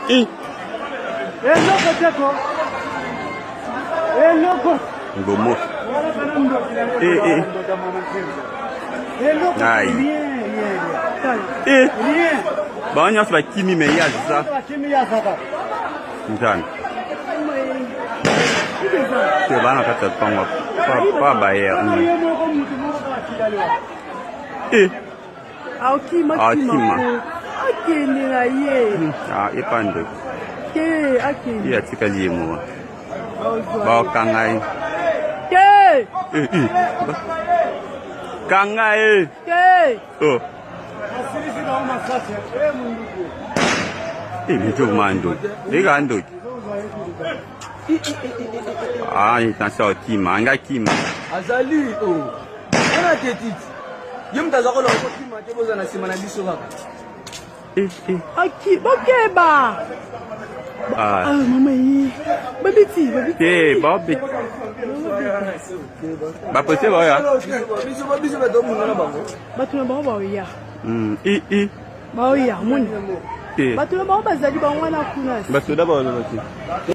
Eloko te ko. Eloko. Ngomo. Eh eh. Eloko. Aïe. Rien, rien, rien. Eh. Rien. Bango nyonso bakimi me ye aza. Bakimi ye azaka. Nzambe. Te bana kati ya lupango pa bayer. Ye moko mutu moko atikali wa. Eh. Akima Akima. kima. Akende na ye. Ah, epa ndoki. Te akende. Ye atikali ye moko. Bakanga ye. Te. Eh, eh. Kanga ye. Te. Oh. Asilisi bango masasi. Eh munduku. Eh, mijo ndoki. Eka ndoki. Ah, attention akima, anga kima. Azali o oh. Wana te titi ye moto aza koloba kokima te, boza na nsima na biso kaka. Eh, eh. Aki bokeba. Ah. Ah, mama ye. Babiti, babiti. Te, baobeti. Bapolisier baoya. Biso biso bato obunda na bango. Bato na bango baoya. I i. Baoya, moni. Te. Bato na bango bazali bango wana kuna. Basoda baoloba te.